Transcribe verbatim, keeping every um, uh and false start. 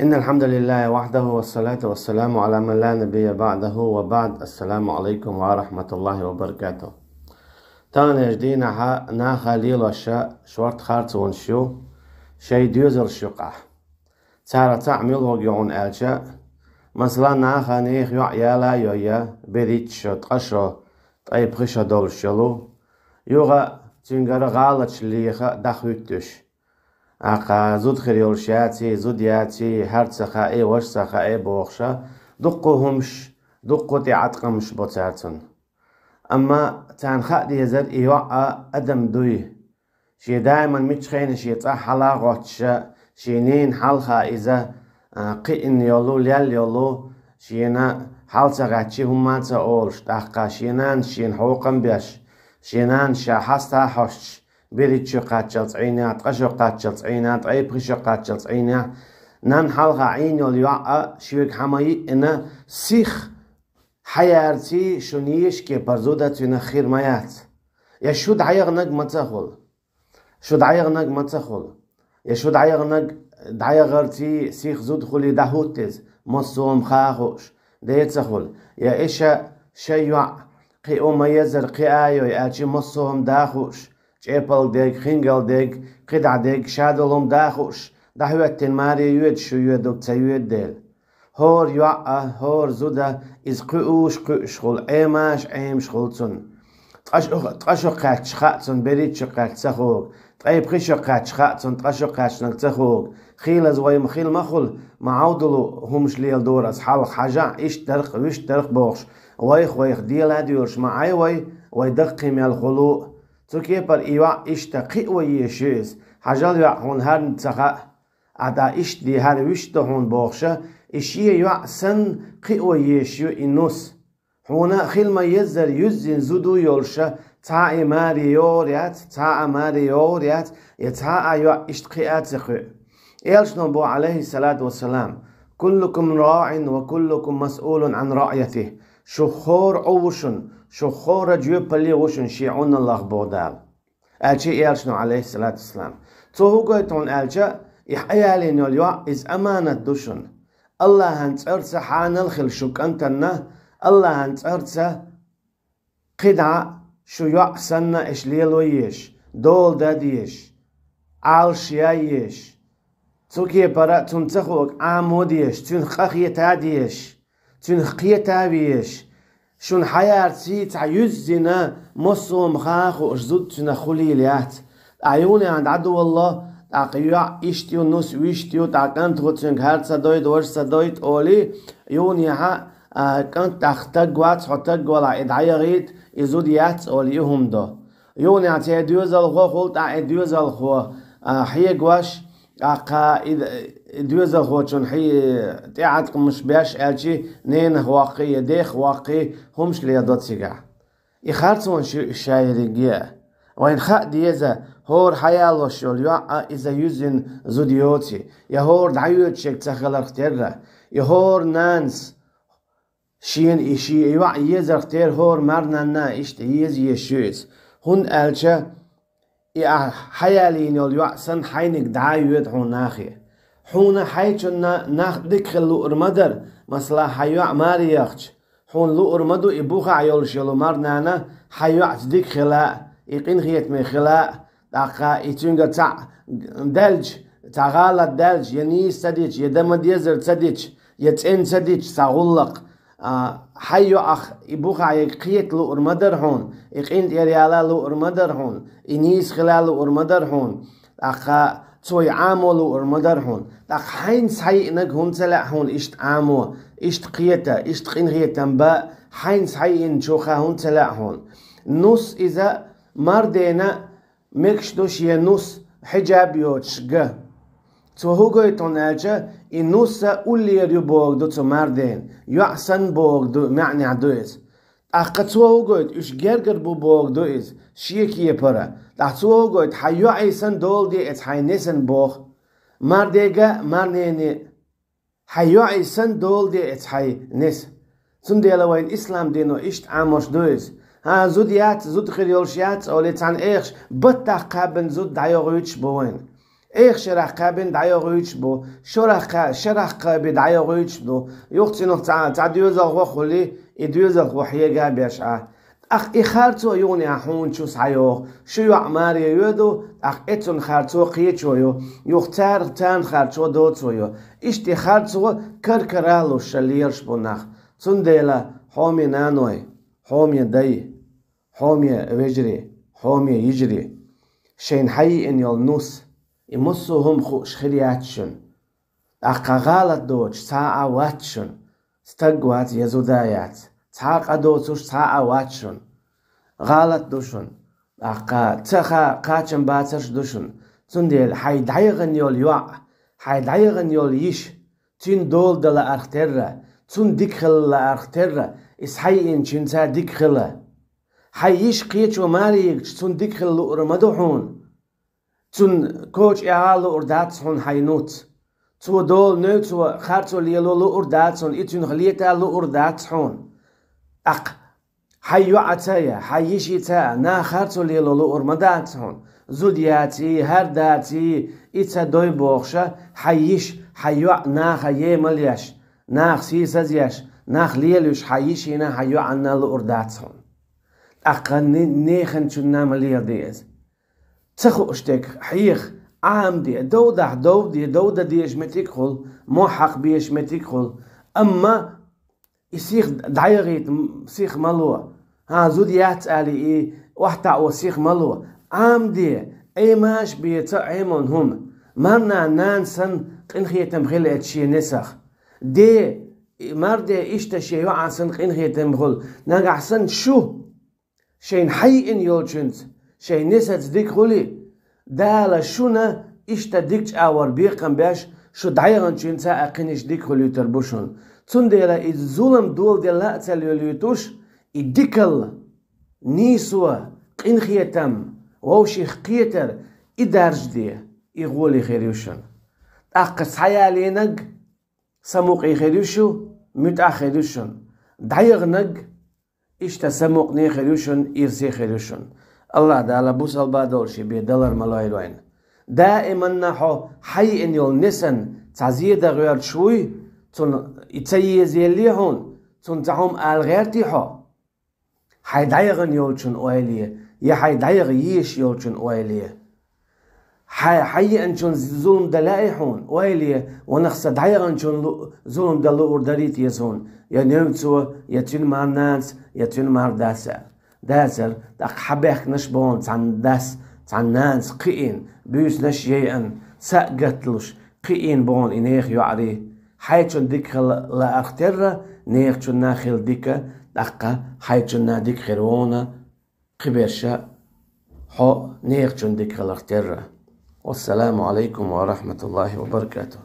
إن الحمد لله وحده والصلاة والسلام على من لا نبي بعده وبعد. السلام عليكم ورحمة الله وبركاته. Таханарча дийнахьа наха лелош шортта харцонаш ю шоай доьзалш юкъахь. Царах цхьаъ муьлхарг ю хьуна аьлча, масала, наха нехан йоӀ яла а йой, берхӀитта шо, ткъа шо, ткъе пхи шо долуш йолу, юха цуьнгара гӀалаташ леха а, дӀахӀуьттуш. ТӀаккха зуда хир йолуш яций, зуда яций, хӀара ца хаьа, важа ца хаьа бохуш, дуккха хӀумаш, дуккха тӀеӀаткъамаш бо цара цунна. Амма царна хаа дезара, и йоӀ адам дуй. Шен даиман миччахьа шен цӀахь хьала а гӀоттуш, шен ненан хьалха иза, а, кхиъна йолу, лелла йолу, шена хьал ца гӀаьттича хӀумма а ца олуш, тӀаккха шен нанас шена хьокхам беш, шен нанас ша хьаста а хьоьстуш, берхӀитта шо кхаччалц Ӏийнехь, ткъа шо кхаччалц Ӏийнехь, ткъе пхи шо кхаччалц Ӏийнехь, нанна хьалха Ӏийна йолу йоӀ а шуьга хьан ма йиъна, сих хьаярций, шуна езаш кепара зуда цуьнах хир ма яц. Я шу дӀаяханарг ма ца хуьлу. Шу дӀаяханарг ма ца хуьлу. Я шу дӀаяханарг, дӀаяхарций сих зуда хуьлий дӀахӀутту иза, массо а хӀума хаа хууш, ден ца хуьлу. Я иша шайн йоӀ кхио ма-еззара кхиа а йой аьлча, массо а хӀума да хууш, чӀепалг дерг, хингал дерг, кхидӀа дерг, ша долу хӀума да хууш, дӀахӀоьттина маре йоьду шу, йоьдург ца йоьду дела. ХӀора йоӀ а, хӀора зуда а, иза кхуьуш кхуьуш хуьлу, Ӏемаш Ӏемаш хуьлу цунна. Ткъа шо, ткъа шо кхаьчча хаьа цунна, берхӀитта шо кхаьчча ца хууш, ткъе пхи шо кхаьчча хаьа цунна, ткъа шо кхаьчнарг ца хууш. Хийлаза вай ма хила ма хуьлу, ма Ӏовдало хӀумаш леладора аса хьалха, хьажахь, иштта дара-кх, вуьшта дара-кх бохуш, вайх-вайх дела а доьлуш ма Ӏай вай, вай даккхий мел хуьлу. Цу кепара и йоӀ иштта кхио езаш ю иза. Хьажал, йоӀ, хьуна хӀара ца хаьа, ахь дӀа иштта де, хӀара вуьшта ду хьуна бохуш, и шен йоӀ санна кхио езаш ю и нус. Хьуна хила ма-еззара юьззина зуда йолуш, цхьа а и маре йогӀур яц, цхьа а маре йогӀур яц, я цхьа а йоӀ иштта кхиа а ца кхуьу. Элчано боху, Ӏалайхиссалату вассалам: «كلكم راع وكلكم مسؤول عن رعيته». Шух хӀора Ӏу ву шуна, шух хӀора жоьпалле ву шуна шен Ӏуналлах, боху Дала. Аьлча и Элчано, Ӏалайхиссалату вассалам. Цо хӀун гойту хьуна аьлча, и хьаялийна йолу йоӀ, иза аманат ду шуна. АллахӀан цӀарца хьанал хила шу кӀантана, АллахӀан цӀарца кхидӀа шу йоӀ санна аша лело езаш, дола дан дезаш, Ӏалаш ян езаш. Цу кепара цунна ца хуург Ӏамо дезаш, цуьнах къахета дезаш, цуьнах кхета везаш. Шуна хьаярций цхьа юьззина, массо а хӀума хаа хууш зуда цуьнах хуьлийла яц. ТӀаккха юха дӀадолало, тӀаккха йоӀ иштта ю, нус вуьшта ю, тӀаккха кӀант ву, цуьнга хӀара ца дойту, важа ца дойту олий, юха а, кӀант, тӀаккха таг вац, хьо таг валахь, и дӀаяхийта, и зуда яц олий, и хӀума до. Юха церан доьзалхо хуьлу, тӀаккха и доьзалхо, а, хьегош, тӀаккха и, и доьзалхочун хье-, тӀеӀаткъамаш беш аьлча, ненах воккхий я дех воккхий, хӀумаш леладо цигахь. И харцонаш ю шайриге. Вайна хаа деза, хӀора хьаялош йолу йоӀ а иза юьззина зуда йоций, я хӀора дӀайоьдуш ерг ца хиларх терра, я хӀора нанас шена и шен йоӀ езарх терра, хӀора марнанна иштта еза езаш ю иза. ХӀунда аьлча и ахь хьаялийна йолу йоӀ санна хьайниг дӀа а йоьду хьуна нахе. Хьуна хьайчунна нах дика хила луур ма дара, масала, хьан йоӀ маре яхча, хьуна луур ма ду и бухахь йолуш йолу марнана хьан йоӀца дика хила а, и къинхетаме хила а, тӀаккха и цуьнгара цхьаъ даьлча, цхьа гӀалат даьлча, я нийса ца дича, я дан ма-деззара ца дича, я цӀена ца дича цхьа гӀуллакх, а, хьан йоӀах и бухахь ерг кхета луур ма дара хьуна, и къинтӀера яла луур ма дара хьуна, и нийса хила луур ма дара хьуна, тӀаккха цо и Ӏамо луур ма дара хьуна. ТӀаккха хьайна схьайиънарг хӀунда ца лаьа хьуна иштта Ӏамо, иштта кхета, иштта къинхетам бан, хьайна схьайиъначух хӀунда ца лаьа хьуна? Нус иза мардена мегаш ду шен нус хьиджаб йоцуш ган. Цо хӀун гойту хьуна аьлча, и нус а уллера ю бохург ду цу мардена, йоӀ санна бохург ду, маьӀнехь ду иза. ТӀаккха цо хӀун гойту, уьш гергара бу бохург ду иза, шен кепара. ТӀаккха цо хӀун гойту, хьан йоӀе санна дола де эца хьайн несана боху. Мардега а, марнене а. Хьан йоӀе санна дола де эца хьайн неса. Цундела вайн ислам дино иштта Ӏамош ду иза. ХӀан, зуда яц, зуда хир йолуш яц олий, цхьана эхаш, баттахь кхаьббина зуда дӀайохуьйтуш бу вайна. Ӏеха шарахь кхаьбина дӀайогӀуьйтуш бу, шарахь кха-, шарахь кхаби дӀайогӀуьйтуш бу, юха цунах цхьа, цхьа доьзалхо хуьлий, и доьзалхо хьега беш Ӏа. ТӀаккха и харцо юханехьа хьуна чу схьайогӀу, шу йоӀ маре йоьду, тӀаккха эцун харцо кхечо йо, юха царах царна харцо доцо йо. Иштта и харцо кар-кара луш ша лелаш бу нах. Цундела, хьоме наной, хьоме дай, хьоме вежарий, хьоме йижарий, шайна хьайиъна йолу нус, и массо а хӀума хууш хир яц шуна. ТӀаккха гӀалат доцуш цхьа а вац шуна, стаг вац я зуда яц, цхьа а къа доцуш цхьа а вац шуна. ГӀалат ду шуна, тӀаккха ца ха-, кхачам бацарш ду шуна. Цундела хьайн дӀайгӀана йолу йоӀ, хьайн дӀайгӀана йолу йиш, цуьнан дола дан лаарх терра, цунна дика хила лаарх терра, иза хьайиъначуьнца дика хила. Хьайн йиш кхечо маре йигча, цунна дика хила луур ма ду хьуна. Цунна коча эгӀа луур дац хьуна хьайн нуц. Цо долу невцо харцо лело луур дац хьуна, и цуьнах лета луур дац хьуна. ТӀаккха хьайн йоӀаца я, хьайн йишица а нах харцо лело луур ма дац хьуна. Зуда яций, хӀара даций, и ца дой бохуша, хьайн йиш, хьайн йоӀ наха емал еш, нах сийсаз еш, нах лелуьйш хьайн йишина, хьайн йоӀанна луур дац хьуна. ТӀаккха не-, неханчунна ма леладе иза. Ца хууш дерг хьеха, Ӏамаде, дов дахь дов де, дов дан дезаш меттиг а хуьлу, мохь хьакха безаш меттиг а хуьлу. Амма и сих дӀайагӀийта м-, сих ма ло. ХӀан, зуда яц али и охьатаӀо сих ма ло. Ӏамаде, Ӏемаш бен ца Ӏеман хӀума. Марнана нана санна къинхетам хила эцу шен несах. Де, марде иштта шен йоӀа санна къинхетам хуьлу. Нагахь санна шу шайна хьайиъна йолчуьнца, шайн несаца дика хуьлий, Дала шуна иштта дика чӀагӀвар бекхам беш, шу дӀайгӀанчуьнца а кхиниш дика хуьлуьйтур бу шуна. Цундела иза зулам доладелла а ца лелуьйтуш, и дикалла, нийсо, къинхетам, вовших кхетар, и даржаде, и гӀоле хир ю шуна. ТӀаккха схьаялийнарг самукъий хир ю шу, муьтӀахь хир ю шуна. ДӀайгӀанарг иштта самукъане хир ю шуна, ирсе хир ю шуна. АллахӀ Дала бусалба долуш бен далар ма лойла вайна. Даиманна хьо хьайиъна йолу несан цхьа зе дан гӀерташ вуй, цунна и ца езаеллий хьуна, цунна цхьа хӀума ала гӀертий хьо? Хьайн дӀайгӀана йолчун ойле, я хьайн дӀайгӀа езаш йолчун ойле? Хьай, хьайиъначун зулам дан лаьий хьуна? Ойле, ванах сан дӀайгӀанчун лу-, зулам дан луур дарий те суна, я невцо, я цуьнан мар нанас, я цуьнан мар дас аьлла. Дацара, тӀаккха хьан бехканаш боху цхьана дас, цхьана нанас кхиийна, буьйсанаш яйъана, са а гатталуш, кхиийна боху и нехан йоӀарий. Хьайчун дика хила лаарх терра, нехачунна хила дика, тӀаккха хьайчунна дика хир вона, кхиберша хьо нехачун дика хиларх терра. Вассаламу алайкум ва рахматуллахи ва баракатух.